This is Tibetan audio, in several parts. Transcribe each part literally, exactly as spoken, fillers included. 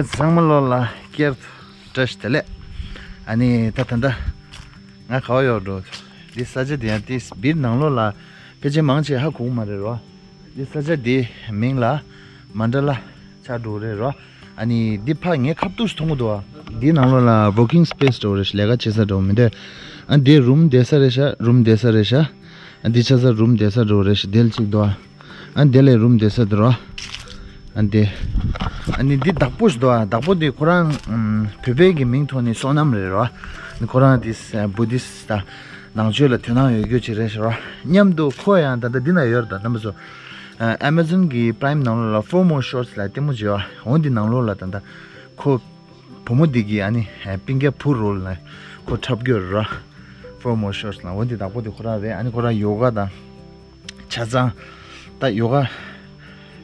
ཚང་མ་ལོ་ལ་སྐྱར་དུ་བཀྲ་ཤིས་བདེ་ལེགས། ཨ་ནི་ད་ད་ལྟ་ང་ག་བ་ཡོད་འགྲོ། འདི་ས་ཆ་དེ་ཡང་དེ་སྦིར་ནང་ལོགས་ལ་ཕལ་ཆེར་མང་ཆེ་ཧ་གོ་གི་མ་རེད་རོ། འདི་ས་ཆ་དེ་མིང་ལ་མན་ཌ་ལ་ཆགས་འགྲོ་རེད་རོ། ཨ་ནི་འདི་ཕ་ངའི་ཁ་ཐུག་མཐོང་གི་འདུག་ཨ། འདི་ནང་ལོགས་ལ་working space འགྲོ་རེད། ལས་ཀ་བྱེད་ས་འགྲོ་མི་འདུག་ཨ་འདི་རུམ་བསྡད་ས་རེད་ཤག་རུམ་བསྡད་ས་རེད་ཤག་ཨ་འདི་ཆ་ས་རུམ་བསྡད་ས་འགྲོ་རེད་ཤག་དེ་ལ་གཅིག་འདུག་ཨ། ཨ་འདི་ལས་རུམ་བསྡད་ས་འདུག་རོ། ཨ་འདི། ཨ་ནི་འདི་བདག་པོ་ཞིག་འདུག་ཨ། བདག་པོ་འདི་ཁོ་རང་ཨམ་བོད་པའི་གི་མིང་ཐོག་ནས་བསོད་ནམས་རེད་རོ། ཨ་ནི་ཁོ་རང་འདི་བུ་དིསྟ་དང་ནང་ཆོས་ལ་དོ་སྣང་ཡོད་རྒྱུ་ཅིག་རེད་ཤག་རོ། མཉམ་དུ་ཁོ་ཡང་ད་ལྟ་འདི་ན་ཡོད་རེད། ད་རྣམ་པ་ཚོ་ཨ་Amazon གི་Prime ནང་ལོགས་ལ་Four More Shots ལབ་ལྟད་མོ་ཅིག་ཡོད་ཨ། འོ་འདི་ནང་ལོགས་ལ་ད་ལྟ་ཁོ་བུ་མོ་འདི་གི་ཨ་ནི་ཨ་སྤུན་ཀྱག་བུ་རོལ་ལ་ཁོ་འཁྲབ་རྒྱུ་རེད་རོ། Four More Shots ལ་འོ་འདི་བདག་པོ་འདི་ཁོ་རང་རེད། ཨ་ནི་ཁོ་རང་ཡོ་ག་དང་ཆ་ཚང་ད་ཡོ་ག་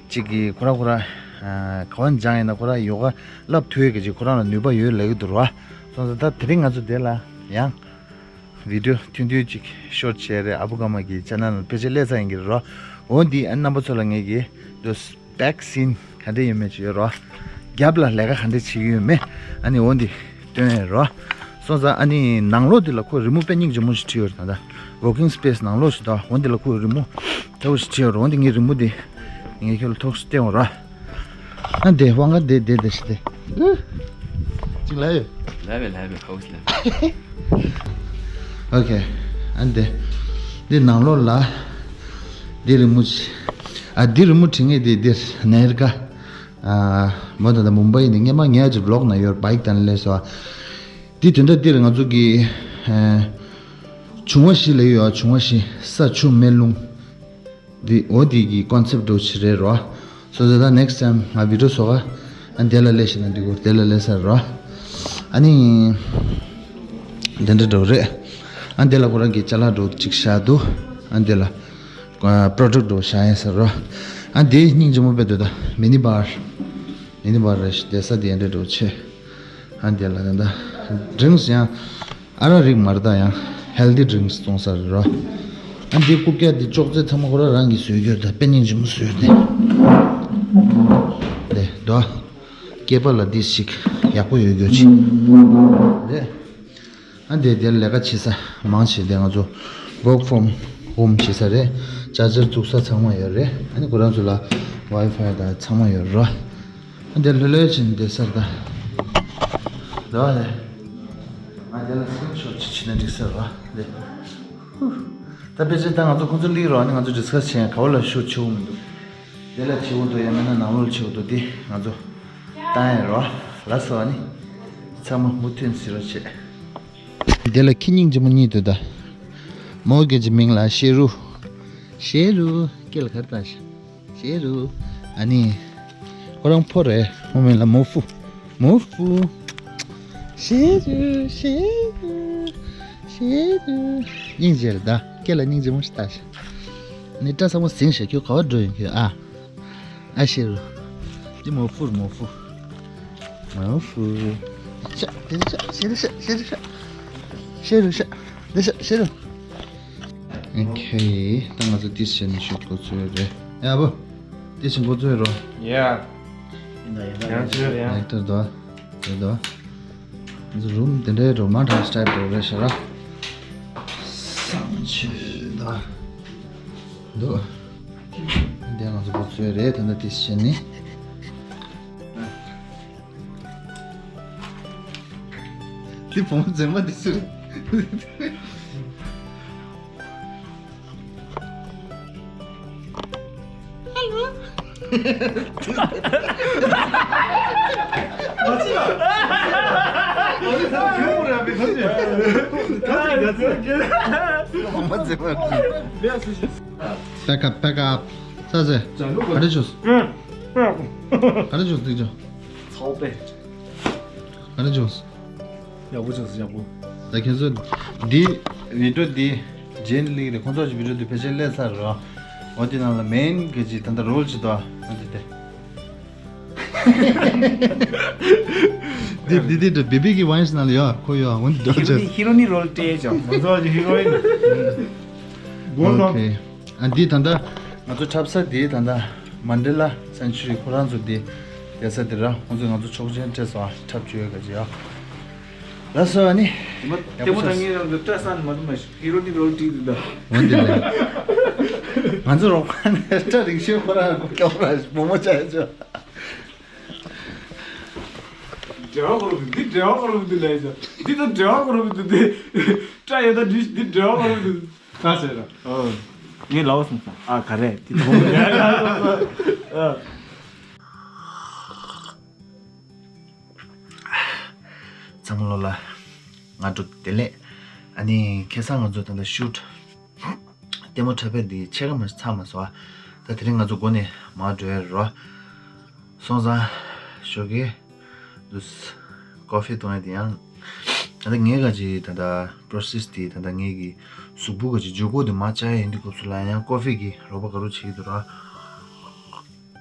ཅིག་གི་ཁོ་རང་ཁོ་རང་ཨ་ག་བ་སྦྱངས་ཡིན་ན་ཁོ་རང་ཡོ་ག་བསླབ་ཐུབ་ཡས་གི་ཅིག་ཁོ་རང་ལ་ནུས་པ་ཡོད་ལབ་ཀྱི་འདུག་རོ། སོང་ཙང་ད་དེ་རིང་ང་ཚོ་དེ་ལ་ཡང་བི་ཌི་ཡོ་ཐུང་ཐུང་ཅིག་ཤོཊ་བྱས་རེད། ཨ་བུ་ཀརྨ་གི་ཅེ་ནལ་ལ་ཕལ་ཆེར་སླེབས་ཚར་ཡིན་གྱི་རེད་རོ། འོ་འདི་ཨ་རྣམ་པ་ཚོ་ལ་ངས་ཀྱི་འདུག་བེག་སིན་ག་འདྲ་ཡོད་མེད་ཅིག་ཡོད་རོ། རྒྱབ་ལ་ལས་ཀ་ག་འདྲ་བྱེད་ཀྱི་ཡོད་མེད་ཨ་ནི་འོ་འདི་སྟོན་ཡོད་རོ། སོང་ཙང་ཨ་ནི་ནང་ལོགས་འདི་ལ་ཁོ་རི་མོ་དཔེ་སྙིང་རྗེ་མོ་ཞིག་བྲིས་ཡོད་རེད། ད་ལྟ་working space ནང་ལོགས་ཤིག་ད་འོ་འདི་ལ་ཁོ་རི་མོ་ཐལ་བོ་ཞིག་བྲིས་ཡོད་རེད། འོ་འདི་ངའི་རི་མོ་འདི་ངས་ཁྱོད་ལ་ཐུགས་སུ་བསྟན་འོ་རོ། ཨ་འདི་དབང་ག་འདི་འདི་འདི་ཞིག་འདི་ཅིག་ལ་ཡོད། ལ་བས་ལ་བས་ཧའུ་སི་ལ། ཨོ་ཁེ། ཨ་འདི་འདི་ནང་ལོགས་ལ་འདི་རི་མོ་ཅིག་ཨ་འདི་རི་མོ་བྲིས་མཁན་འདི་འདིར་ནེར་ཀ་ཨ་མོ་ད་ལྟ་མུམ་བྷའི་ནས་སྔན་མ་ངས་ཅིག་བི་ལོག་ན་ཡོད་བྷའིཀ་དང་ལས་སོ། འདི་དོན་དག་འདིར་ང་ཚོ་གི་ཨ་བྱུང་བ་བཞི་ལ་ཡོད། བྱུང་བ་བཞི་ས་ཆུ་མེ་རླུང་། འདི་འོ་འདི་གི་ཀོན་སེབ་འདྲ་བོ་ཞིག་རེད་རོ། སོ་སོ་ད་ནེགསི་ཊའིམ་ང་བི་ཌི་ཡོ་བཟོ་ག་ཨ་འདི་ལ་སླེབས་ཤིག་ན་འགྲིག་གོ། འདི་ལ་སླེབས་ས་རོ། ཨ་ནི་འདི་འདྲ་འདྲ་བོ་རེད། ཨ་འདི་ལ་ཁོ་རང་གི་ཅ་ལག་འདྲ་བོ་ཅིག་བཞག་འདུག་ཨ་འདི་ལ་པྲོ་ཌག་འདྲ་བོ་བཞག་ཡིན་ས་རོ། ཨ་འདི་སྙིང་རྗེ་མོ་དཔེ་འདུག་ད་མི་ནི་བར་མི་ནི་བར་རེད་ཤག་བསྡད་ས་འདི་འདྲ་འདྲ་བོ་ཆེ། ཨ་འདི་ལ་ད་ད་ཌི་རིང་སི་ཡང་། ཨ་རག་རིགས་མ་རེད་ད། ཡང་ཧེལ་ཐི་ཌི་རིང་སི་བཙོང་ས་རེད་རོ། ཨ་འདི་རྐུབ་བཀྱག་འདི་ཅོག་ཙེ་ཚང་མ་ཁོ་རང་རང་གིས་བཟོས་རྒྱུ་རེད་ད། དཔེ་སྙིང་རྗེ་མོ་བཟོས་ཏེ། དེ་དོ། སྐེད་པ་ལ་འདི་ཞིག་ཡག་པོ་ཡོད་རྒྱུ་ཅིག་རེད། ཨ་འདི་དེར་ལས་ཀ་བྱེད་ས་མང་ཆེ་དེ་ང་ཚོ་work from home བྱེད་ས་རེད། ཅར་ཇར་བཙུགས་ས་ཚང་མ་ཡོད་རེད། ཨ་ནི་ཁོ་རང་ཚོ་ལ་ཝའི་ཕའི་དང་ཚང་མ་ཡོད་རེད་རོ། འདི་ལྷོད་ལྷོད་བྱས་ནས་བསྡད་ས་རེད་ད། རེད་བ་རེད། ང་འདི་ལ་སི་ཀིན་ཤོཊ་ཅིག་བྱས་ན་འགྲིག་ས་རེད་བ་རེད། ཧུ། ད་ཕལ་ཆེར་ད་ང་ཚོ་ཁོང་ཚོ་སླེབས་རོགས་ནི་ང་ཚོ་ཌི་སི་ཀ་སི་བྱས་ཡང་ག་བ་ལ་ཤུཊ་བྱེད་འོང་མི་འདུག་འདི་ལ་བྱེད་འོང་འདུག་ཡང་མིན་ན་ནང་ལོགས་ལ་བྱེད་འོང་འདུག་འདི་ང་ཚོ་བཏང་ཡ་རེད་བ། ལགས་སོ། ཨ་ནི་ཚང་མ་མུ་མཐུད་གཟིགས་རོགས་བྱེད། འདི་ལ་ཁྱི་སྙིང་རྗེ་མོ་གཉིས་འདུག་ད། མོ་སྐད་ཀྱི་མིང་ལ་ཤེ་རུ། ཤེ་རུ། སྐེ་ལ་ག་རེ་བཏགས་ཤག་ཤེ་རུ། ཨ་ནི། ཁོ་རང་ཕོ་རེད། ཁོ་མིང་ལ་མོ་ཧྥུ། མོ་ཧྥུ། ཤེ་རུ། ཤེ་རུ། ཤེ་རུ། སྙིང་རྗེ་རེད་ད། སྐེ་ལ་སྙིང་རྗེ་མོ་ཞིག་བཏགས་ཤག་ནི་སྐྲ་ཚང་མ་ཟིང་ཤག་ཁྱོད་ག་པར་འགྲོ་ཡིན་ཁྱོད་ཨ། ཨ་ཤེ་རུ། འདི་མོ་ཧྥུ་རེད་མོ་ཧྥུ། མོ་ཧྥུ། ཤ། དེ་ཤ། ཤེ་རུ་ཤ། ཤེ་རུ་ཤ། ཤེ་རུ་ཤ། འདི་ཤ། ཤེ་རུ། ཨོ་ཁེ། ད་ང་ཚོ་ཏིས་བྱས་ནས་ཤོག་འགོ་ཚུགས་རེད། ཡ་བོ། ཏིས་བྱས་འགོ་ཚུགས་རོ། ཡ། ཡིན་ད་ཡིན་ད་ཡང་ཚུགས་ཡ། ཡག་ཏུ་དོ། དེ་དོ། ང་ཚོ་རུམ་དེ་འདྲའི་འགྲོ་མ་འདྲ་སི་ཊའིལ་འགྲོ་རེད་ཤག་ར། སང་ཆུ་དོ། འདུག་འདི་ང་ཚོ་འགོ་ཚུགས་རེད། ད་ལྟ་ཏིས་བྱས་ནས། འདི་བུ་མོ་མཛེས་མ་འདི་ཚོ་རེད། ཧེ་ལོ། བུ་མོ་མཛེས་མ། Back up, back up. ས་ཟེ། ག་རེ་བྱུང་། ག་རེ་བྱུང་འདུག་ཅོ། ཚའོ་པེ། ག་རེ་བྱུང་། ཡག་པོ་བྱུང་སོང་ཡག་པོ། ད་ཁྱེད་ཚོ་འདི་བི་ཌི་ཡོ་འདི་རྗེས་ལ་སླེབས་རེད། ཁོང་ཚོ་གི་བི་ཌི་ཡོ་འདི་ཕལ་ཆེར་སླེབས་ཚར་རོ། འོ་དེ་ནང་ལ་མེན་གི་ཅིག་ད་ལྟ་རོལ་ཅིག་འདུག་འོ་དེ་དེ། འདི་འདི་འདི་འདྲ་བེ་བི་གི་ཝའིན་སི་ནང་ལ་ཡོད་ཁོ་ཡོད་འོ་འདི་འདྲ་ཅིག་ཧི་རོ་ནི་ཧི་རོ་ནི་རོལ་སྤྲད་ཅོ། ང་ཚོ་གི་ཧི་རོ་ཡིན། ཨོ་ཁེ། ཨ་འདི་ད་ལྟ་ང་ཚོ་འཁྲབ་ས་འདི་ད་ལྟ་མན་ཌེ་ལ་སེན་ཅུ་རི་ཁོ་རང་ཚོ་འདི་ རྒྱལ་ས་དེ་ར་ཁོང་ཚོས་ང་ཚོ་ཆོག་མཆན་སྤྲད་སོང་ཨ། འཁྲབ་བཅུག་ཡོད་ག་ཅི་ཨ། ལགས་སོ་ཨ་ནི། དེ་མ་ལྟད་མོ་ད་ངས་རང་ཚོ་སྐྲ་སང་མ་དུ་མ་ཧི་རོ་ནི་རོལ་ཏི་དུ་ད། འོན་ཏེ་ལེ། ང་ཚོ་རོགས་པ་ནས་སྐྲ་རིང་ཤོས་ཁོ་རང་གོ་སྐྱོ་ར་བུ་མོ་ཆགས་ཡོད་ཅོ། འབྲེལ་བ་ཁོ་རང་འདི་འབྲེལ་བ་ཁོ་རང་འདི་ལས་ཅོ། འདི་ད་འབྲེལ་བ་ཁོ་རང་འདི་འདི་སྐྲ་ཡོད་ད་འདི་འདི་འབྲེལ་བ་ཁོ་རང་འདི། ད་ཟེར་ར། ཨོ། ངས་ལའོ་སོང་ཙང་ཨ་ག་རེ་དེ་ཐོག་མ་ཡ་ཡ་ལ་ལ། ཚང་མ་ལོ་ལ་ང་འགྲོ་བདེ་ལེགས། ཨ་ནི་ཁ་སང་ང་ཚོ་ད་ལྟ་ཤུ་ཊི་ལྟད་མོ་འཁྲབ་པའི་འདི་ཕྱེད་ཀ་མ་ཚར་མ་སོང་ཨ། ད་དེ་རིང་ང་ཚོ་སྒོ་ནས་མར་འགྲོ་ཡ་རེད་རོ། སོང་ཙང་ཞོགས་ཀས་འདུག་ཀོ་ཧྥི་བཏུང་ཡ་དེ་ཡང་། ད་ལྟ་ངས་ག་ཅི་ད་ལྟ་པྲོ་སེ་སི་དེ་ད་ལྟ་ངས་ཀྱི་གཟུགས་པོ་ག་ཅི་ཇོ་ཀོ་དེ་མ་བཅག་ཡ་ཡིན་དུས་སྐབས་སུ་ལ་ཡང་ཀོ་ཧྥི་གི་རོགས་པ་ག་རུ་བྱེད་ཀྱི་འདུག་ར།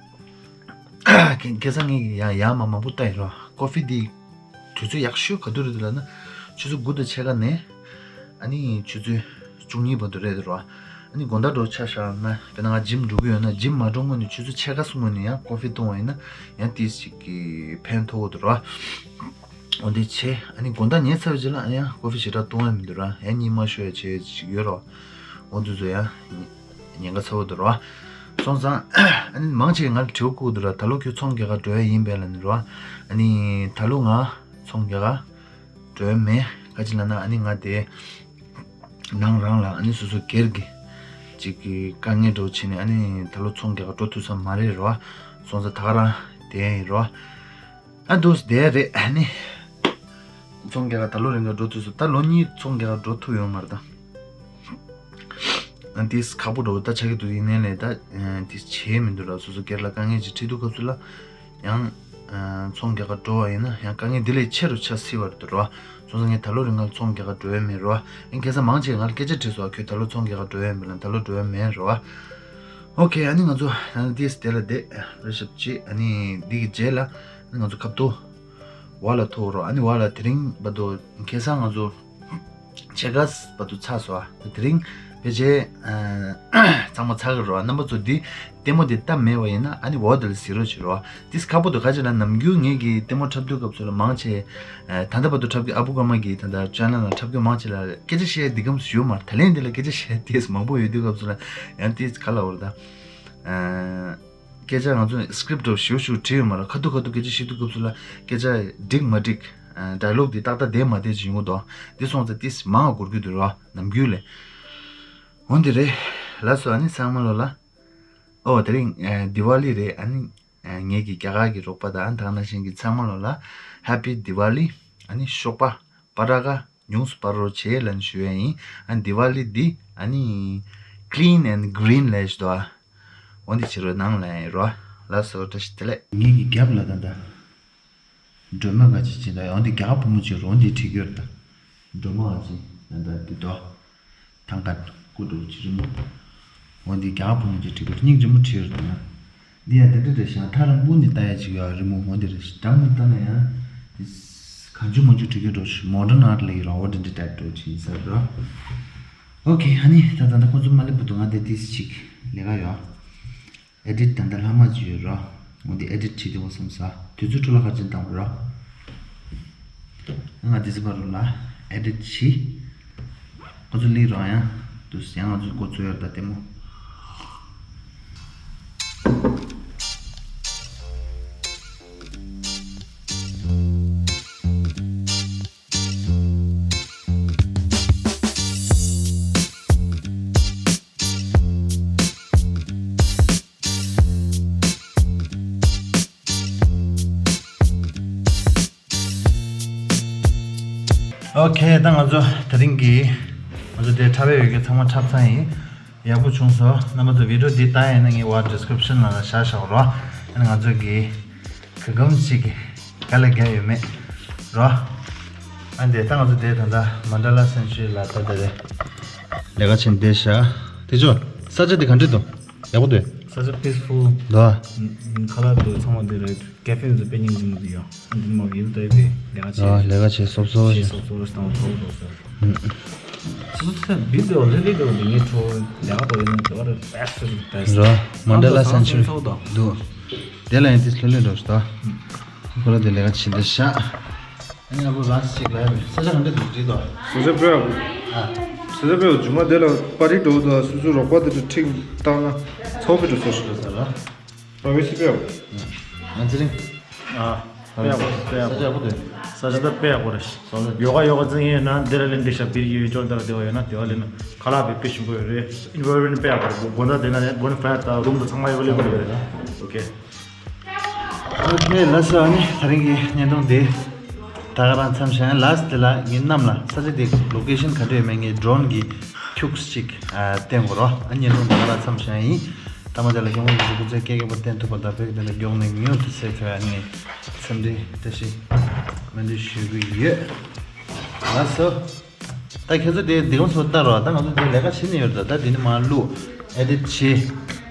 ཁ་སང་ངས་ཀྱི་ཡང་ཡང་མ་མང་པོ་བལྟས་ཡིན་ར། ཀོ་ཧྥི་དེ་དུས་ཚོད་ཡག་ཤོས་ག་དུས་རེད་འདུག་ལབ་ན་ཆུ་ཚོད་དགུ་དང་ཕྱེད་ཀ་ནས་ཨ་ནི་ཆུ་ཚོད་བཅུ་གཉིས་བར་དུ་རེད་འདུག་ར། ཨ་ནི་དགོང་དག་འགྲོ་ཆ་བཞག་ན་དཔེར་ན་ང་ཇིམ་འགྲོ་གི་ཡོད་ན་ཇིམ་མ་འགྲོ་སྔོན་ནས་ཆུ་ཚོད་ཕྱེད་ཀ་སྔོན་ནས་ཡང་ཀོ་ཧྥི་བཏུང་བ་ཡིན་ན་ཡང་ཏིས་ཅིག་གི་ཕན་ཐོགས་འདུག་ར། འོ་འདི་བྱས་ཨ་ནི་དགོང་དག་ཉལ་ཚར་བའི་རྗེས་ལ་ཡང་ཀོ་ཧྥི་ཞེ་དྲག་བཏུང་ཡ་མི་འདུག་ར། ཡང་གཉིད་མ་ཤོར་ཡ་བྱས་ཅིག་ཡོད་ར། འོ་འདི་ཚོ་ཡང་ཉེན་ཁ་ཚ་བོ་འདུག་ར། སོང་ཙང་ཨ་ནི་མང་ཆེ་ང་ལ་དྲི་བ་བསྐུར་འདུག་ར། ད་ལོ་ཁྱོད་ཚོང་རྒྱག་ག་འགྲོ་ཡ་ཡིན་པས་ལབ་ནི་ར། ཨ་ནི་ད་ལོ་ང་ཚོང་རྒྱག་ག་འགྲོ་ཡ་མེད། ག་ཅི་ལབ་ན་ཨ་ནི་ང་དེ་ནང་རང་ལ་ཨ་ནི་སོ་སོ་སྒེར་གྱི་ཅིག་གི་དཀའ་ངལ་འགྲོ་བྱས་ནས་ཨ་ནི་ད་ལོ་ཚོང་རྒྱག་ག་འགྲོ་ཐུབ་ས་མ་རེད་ར། སོང་ཙང་ད་ག་རང་དེ་ཡིན་ར། ཨ་འདུག་སེ་བསྡད་རེད། ཨ་ནི་ཚོང་རྒྱག་ག་ད་ལོ་རིང་ག་འགྲོ་ཐུབ་སོང་། ད་ལོ་གཉིས་ཚོང་རྒྱག་ག་འགྲོ་ཐུབ་ཡོད་མ་རེད་ད། ཨ་ཏིས་ཁག་པོ་འགྲོ་ད་ཆགས་ཀྱི་འདུག་ཡིན་ནའི་ལས་ད་ཨ་ཏིས་བྱས་མི་འདུག་ར། སོ་སོ་སྒེར་ལ་དཀའ་ངལ་ཅིག་འཕྲད་དུས་སྐབས་སུ་ལ་ཡང་ཨ་ཚོང་རྒྱག་ག་འགྲོ་བ་ཡིན་ན་ཡང་དཀའ་ངལ་འདི་ལས་ཆེ་རུ་ཆགས་སྲིད་པ་རེད་འདུག་ར། སོང་ཙང་ངས་ད་ལོ་རིང་ག་ཚོང་རྒྱག་ག་འགྲོ་ཡ་མེད་ར། ཨ་ཁ་སང་མང་ཆེ་ང་ལ་སྐད་ཆ་དྲིས་སོང་། ཁྱོད་ད་ལོ་ཚོང་རྒྱག་ག་འགྲོ་ཡ་མེད་ལ། ད་ལོ་འགྲོ་ཡ་མེད་ར། ཨོ་ཁེ། ཨ་ནི་ང་ཚོ་ཨ་ནི་ཏིས་དེ་ལ་བསྡད་རེ་ཞབས་ཅིག་ཨ་ནི་འདི་གི་རྗེས་ལ་ཨ་ནི་ང་ཚོ་ཁ་ཐུག་ཝ་ལ་ཐུག་རོགས། ཨ་ནི་ཝ་ལ་དེ་རིང་བར་དུ་ཁ་སང་ང་ཚོ་ཕྱེད་ཀ་བར་དུ་ཚར་སོང་། ཨ་དེ་རིང་ཕལ་ཆེར་ཨ་ཚང་མ་ཚར་གི་རོགས། རྣམ་པ་ཚོ་འདི་ལྟད་མོ་འདི་ལྟ་མེད་པ་ཡིན་ན་ཨ་ནི་ཝ་དེ་ལ་གཟིགས་རོགས་བྱེད་རོགས། ཏིས་ཁག་པོ་འདུག་ག་ཅི་ལབ་ན་ནམ་རྒྱུན་ངེད་ཀྱི་ལྟད་མོ་འཁྲབ་དུས་སྐབས་སུ་ལ་མང་ཆེ་ཨ་ད་ལྟ་བར་དུ་འཁྲབ་ཀྱི་ཨ་བུ་ཀརྨ་གི་ད་ལྟ་ཅེ་ནལ་ལ་འཁྲབ་ཀྱི་མང་ཆེ་ལ་སྐད་ཆ་བཤད་འདི་གམ་ཞུ་མ་རེད། ད་ལན་འདི་ལ་སྐད་ཆ་བཤད་ཏིས་མང་པོ་ཡོད་དུས་སྐབས་སུ་ལ་ཡང་ཏིས་ག་ལབ་དགོས་རེད་ད། ཨ། སྐད་ཆ་ང་ཚོ་སི་ཀི་རིབ་ཞུ་ཞུ་བྲིས་ཡོད་མ་རེད། ཁ་ཐུག་ཁ་ཐུག་སྐད་ཆ་བཤད་དུས་སྐབས་སུ་ལ་སྐད་ཆ་འགྲིག་མ་འགྲིག་ཌའི་ལོག་འདི་ཏག་ཏག་བསྡད་མ་བསྡད་ཅིག་ཡོང་གི་འདུག་འདི་སོང་ཙང་ཏིས་མང་བ་འགོར་གྱི་འདུག་ར་ནམ་རྒྱུན་ལས། འོ་འདི་རེད། ལགས་སོ། ཨ་ནི་ཚང་མ་ལོ་ལ། ཨོ་དེ་རིང་ཨ་དི་ཝ་ལི་རེད། ཨ་ནི་ཨ་ངེད་ཀྱི་རྒྱ་གར་གྱི་རོགས་པ་དང་ད་ག་ནང་བཞིན་གྱི་ཚང་མ་ལོ་ལ་ཧེ་པི་དི་ཝ་ལི། ཨ་ནི་ཤོག་པ་པ་ཏྲ་ཀ་ཉུང་སུ་སྤར་རོགས་བྱེད་ལབ་ནས་ཞུ་ཡ་ཡིན། ཨ་ནི་དི་ཝ་ལི་འདི་ཨ་ནི་ཀི་ལིན་ཨེན་ཌི་གི་རིན་ལབ་ཞིག་འདུག་ཨ། འོ་འདི་བྱེད་རོགས་གནང་ལབ་ཡ་ཡིན་རོ། ལགས་སོ། བཀྲ་ཤིས་བདེ་ལེགས། ངེད་ཀྱི་རྒྱབ་ལ་ད་ལྟ་སྒྲོལ་མ་ག་ཅི་བྱེད་ད་ཡོང་འདི་རྒྱ་གར་བུ་མོ་ཅིག་རོ་འདི་བྲིས་ཀྱི་ཡོད་ད། སྒྲོལ་མ་ག་ཅི་ད་ལྟ་འདི་དོ། ཐང་ཀ་སྐུ་འགྲོ་ཅི་རི་མོ། འོ་འདི་རྒྱ་གར་བུ་མོ་ཅིག་བྲིས་ཀྱི་ཡོད། སྙིང་རྗེ་མོ་བྲིས་ཡོད་ད་ན། འདི་ཡང་དེ་འདྲ་རེད་ཤག་མཐའ་རང་དབུགས་ནས་ལྟ་ཡ་ཅིག་ཡོད་རི་མོ་འོ་འདི་རེད་ཤག་འདྲ་མོ་ལྟ་ན་ཡང་། འདི་གང་བྱུང་མང་བྱུང་བྲིས་ཀྱི་འགྲོ་ཤག་མོ་ཌརན་ཨར་ཊི་ལབ་ཀྱི་རོ། འོ་འདི་འདྲ་ཊའིབ་འགྲོ་ཅིག་ཡིན་ས་རེད་རོ། ཨོ་ཁེ། ཨ་ནི་ད་ད་ལྟ་ཁོང་ཚོ་མ་སླེབས་བར་དུ་ང་དེ་ཏིས་ཅིག་ལས་ཀ་ཡོད། ཨེ་ཌིཊ་ད་ལྟ་ལྷག་མ་ཅིག་ཡོད་རོ། འོ་འདི་ཨེ་ཌིཊ་བྱེད་དེ་འོ་བསམ་ས། དུས་ཚོད་འཕྲོ་བརླག་ག་ཅིག་བཏང་བ་རོ། ང་དེ་ཚོ་བར་རོ་ལ་ཨེ་ཌིཊ་བྱེད། ཁོ་ཚོ་ལི་རོ་ཡང་དུས་ཡང་ང་ཚོ་འགོ་ཚུགས་ཡོད་ད་ལྟད་མོ། ཨོ་ཁེ། ད་ང་ཚོ་དེ་རིང་གི་ང་ཚོ་དེ་འཁྲབ་ཡས་ཡོད་མཁན་ཚང་མ་འཁྲབ་ཚར་ཡིན། ཡག་པོ་བྱུང་སོང་། རྣམ་པ་ཚོ་བི་ཌི་ཡོ་འདི་ལྟ་ཡིན་ན་ངའི་འོག་ཌི་སི་ཀི་རིབ་ཤན་ནང་ལ་བཞག་བཞག་རོགས། ཨ་ནི་ང་ཚོ་གི་ག་གམ་ཞིག་གི་ག་ལ་རྒྱ་ཡོད་མེད་རོ། ཨ་འདི་ད་ང་ཚོ་དེ་ད་ལྟ་མན་ཌ་ལ་སེན་ཅུ་རི་ལ་ད་ལྟ་རེད། ལས་ཀ་བྱེད་བསྡད་ཤག་དེ་ཅོ་ས་ཆ་དེ་ག་འདྲ་འདུག་ཡག་པོ་འདུག་ས་ཆ་པིས་ཕུལ་འདུག་ཁ་ལག་འདུག་ཚང་མ་འདི་རེད། ཀེ་ཧྥེ་འདི་ཚོ་དཔེ་སྙིང་རྗེ་མོ་འདུག་ཡ། ཨ་འདི་མ་ཡུལ་ལྟ་བུའི་ལས་ཀ་བྱེད། ཨ་ལས་ཀ་བྱེད་སོབ་སོབ་བྱེད་སོབ་སོབ་དང་ཐོག་ཐོག་ས། ཨུམ། སོ་སོ་ཚེ་བི་དེ་ལེ་ལེ་དེ་འདི་ངའི་ཁྲོ་ལས་ཀ་དོ་ཡིན་ན་འདི་བ་རེད། བེ་སི་ཊི་བེ་སི་ཊི། རོ། མན་ཌ་ལ་སེན་ཅུ་རི་འདུག་དེ་ལ་ཡང་དེ་ལྷོད་ལྷོད་འགྲོ་ཞིག་ད། ཁོ་ལ་དེ་ལས་ཀ་བྱེད་འདི་ཤག་ཨ་ནི་ཨ་ཁུ་རང་ཅིག་ལ་ཡ་བས་ས་ཆ་ག་འདྲ་འདུག་བྲིས་དོ། ས་ཆ་དཔེ་ཡག་པོ། ཨ། ས་ཆ་དཔེ་ཡག་པོ། མཇུག་མ་དེ་ལ་པར་རིས་འགྲོ་འདུག་སོ་སོའི་རོགས་པ་དེ་ཚོ་ཁྲིད་བཏང་ན་ཚོགས་པའི་འགྲོ་ཚོགས་ཤིག་ལ་ཟེར་ལ། པ་བེ་སི་དཔེ་ཡག་པོ། ང་ཚེ་རིང་། ཨ། དཔེ་ཡག་པོ་རེད། དཔེ་ཡག་པོ་རེད། ས་ཆ་ཡག་པོ་འདུག་ས་ཆ་ད་དཔེ་ཡག་པོ་རེད། ཡོ་ག་ཡོ་ག་རྩེད་མཁན་ཡོད་ན་འདི་ལ་ལེན་འདི་ཤ་བིར་གྱི་ཡོད་ཅོག་འདི་ལ་བདེ་བ་ཡོད་ན་བདེ་བ་ལེན་ན་ཁ་ལག་དཔེ་དཔེ་ཞིམ་པོ་ཡོད་རེད། ཨིན་ཝའི་རོན་མེན་ཊི་དཔེ་ཡག་པོ་རེད། སྒོ་ཟླ་དེ་ན་ནས་སྒོ་ནས་ཕ་ཡ་ད་རུམ་དང་ཚང་མ་ཡོད་པ་ལེན་པ་རེད། ཨོ་ཁེ། ཨོ་ཁེ། ལགས་སོ། ཨ་ནི་ད་རིང་གི་བརྙན་ཐུང་འདི་ད་ག་རང་མཚམས་བཞག་ཡིན། ལཱསི་ཊི་དེ་ལ་ངེད་རྣམས་ལ་ས་ཆ་དེ་ལོ་ཀེ་ཤན་ག་འདྲ་ཡོད་མེད་ངས་ཌོ་རོན་གྱི་ཁྱུགས་ཅིག་ཨ་བསྟན་དགོས་རོགས། ཨ་བརྙན་ཐུང་ད་ག་རང་མཚམས་བཞག་ཡིན། ཐ་མ་དེ་ལ་སྐྱབས་མགོན་རིན་པོ་ཆེ་སྐུ་ཚེ་བསྐལ་བརྒྱར་བརྟན་ཐུབ་པ་དང་བོད་ཀྱི་བདེན་པ་མགྱོགས་ནས་མྱུར་དུ་གསལ་ཐུབ་ཡ་ངས་འཚམས་འདྲི་བཀྲ་ཤིས་སྨོན་འདུན་ཞུ་གི་ཡོད། ལགས་སོ། ད་ཁྱེད་ཚོ་དེ་འདི་གམ་སོ་ལྟ་རོགས། ད་ང་ཚོ་དེ་ལས་ཀ་བྱེད་ནས་ཡོད་རེད། ད་འདི་ནི་མར་བླུག་ཨེ་ཌིཊ་བྱེད།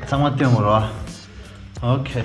ཚང་མ་སྟོན་དགོས་རོགས། ཨོ་ཁེ།